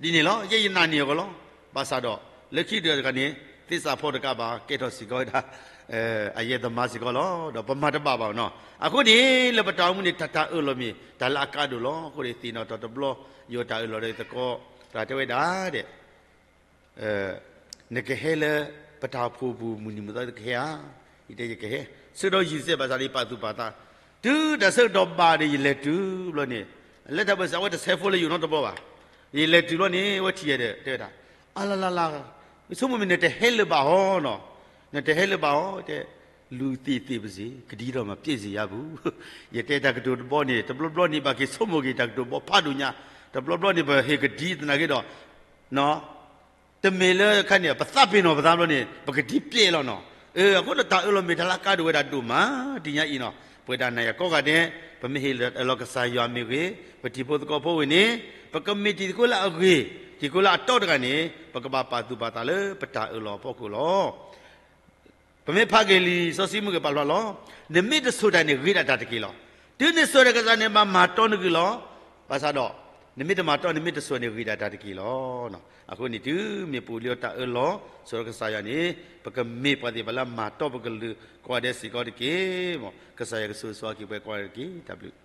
ဒ်န့ၣ်လီၤ, ယဲယနာ်န့ၢ်အီၤကီးလီၤ. ဘၣ်ဆၣ်ဒီး လၢခံတဂၤန့ၣ် သ့ၣ်စးဖီၣ်တကးဘၣ် ကဲထီၣ်စ့ၢ်ကီးဝဲဒၣ် အယဲၢ်သမါစ့ၢ်ကီးလီၤ. ဒီးပမၤတဘၣ်ဘၣ်နီၤ. အဃိန့ၣ် လၢပတၢ်အိၣ်မူန့ၣ် တၢ်တၢ်အၢၣ်လီၤမ့ၢ် တၢ်လၢအကါဒိၣ်လီၤ. အဃိန့ၣ် သ့ၣ်နီၣ်ထီၣ်တဘျီ ယတၢ်အၢၣ်လီၤဒီးယသကိး တၢ်တဲဝဲဒၣ်ဒဲး နကဟဲလၢပတၢ်အိၣ်ဖှိၣ်ပူၤ မုၢ်နံၤမုၢ်သီ နကဟဲဧါ. ယတဲယကဟဲ, ဆၢဒီးယံာ်စဲးဘၣ်ဆၣ်ဒီး ယပာ်သူၣ်ပာ်သး, တုၤတၢ်ဆၢကတီၢ်ဘၣ်ဒီး ယလဲၤတုၤဘျီန့ၣ်, လၢတၢ်ဘၣ်စး အဝဲတဆဲးဖိလၢယအိၣ်နီတဘျီဘၣ်. ယလဲၤတုၤဘျီန့ၣ် အဝဲထံၣ်ယၤဒီး တဲဝဲဒၣ်, အလၤလၤလၤ, ယဆိကမိၣ်မ့ၢ် နတဟဲလၢၤဘၣ်အီၤနီၤ, နတဟဲလၢၤဘၣ်အီၤ, တဲ, လူသေသေပါစေ, ကဒံတော့မပျက်စေရဘူး. ယတဲတၢ်ကတိၤတဘီန့ၣ် တဘျီဘျီန့ၣ် ဘၣ်က့ၤဆိကမိၣ်က့ၤတၢ်ကတိၤဘီဖးဒိၣ်ညါ, တဘျီဘျီန့ၣ် ပဟ့ၣ်ကဒံသနာ်က့ဒီး တမ့ၢ်လၢခါန့ၣ် ပသးပ့ၤနီၣ်ပသးဘျီန့ၣ် ပကဒံပျဲၢ်လီၤနီၤ. အဃိဒီးတၢ်အၢၣ်လီၤမ့ၢ်တၢ်လၢအကါဒိၣ်ဝဲဒၣ်ဒိၣ်မး တနံၤညါအံၤနီၤ. ပဝဲဒၣ်နၤယၤကိးဂၤဒဲး ပမ့ၢ်ဟ့ၣ်လီၤကစၢ်ယွၤမ့ၢ်ဂ့ၤ, ပတံၤဖိသကိးဖိဝဲန့ၣ် ပကမ့ၢ်တံၤသကိးလၢအဂ့ၤ, တံၤသကိးလၢအတီတဂၤန့ၣ် ပကဘၣ်ပာ်သူၣ်ပာ်သးလၢပတၢ်အၢၣ်လီၤအဖီခိၣ်လီၤ. ပမ့ၢ်ဖးက့ၤလံာ်စီဆှံမုၢ်ဂ့ၤပာ်ဖျါလီၤ. နမ့ၢ်တဆိၣ်တၢ်န့ၣ် ဂ့ၤဒၣ်တၢ်တက့ၢ်လီၤ. တုၤနဆိၣ်တၢ်ကစၢ်န့ၣ် ဘၣ်မၤတီနဂ့ၢ်လီၤ. ဘၣ်ဆၣ်ဒီး နမ့ၢ်တမၤတီ နမ့ၢ်တဆိၣ်န့ၣ် ဂ့ၤဒၣ်တၢ်တက့ၢ်လီၤ. အဃိန့ၣ် တုၤမ့ၢ်ပအိၣ်လံအီၤတၢ်အၢၣ်လီၤ ဆိၣ်ဒီးကစၢ်ယွၤန့ၣ် ပကမ့ၢ်ပှၤသ့ၣ်တဖၣ်လၢအမၤတီပကလုာ်ကိးဂၤဒဲးစ့ၢ်ကီးတက့ၢ်. ကစၢ်ယွၤကဆိၣ်ဂ့ၤဆိၣ်ဝါက့ၤပှၤကိးဂၤဒဲးတက့ၢ်. တၢ်ဘျုး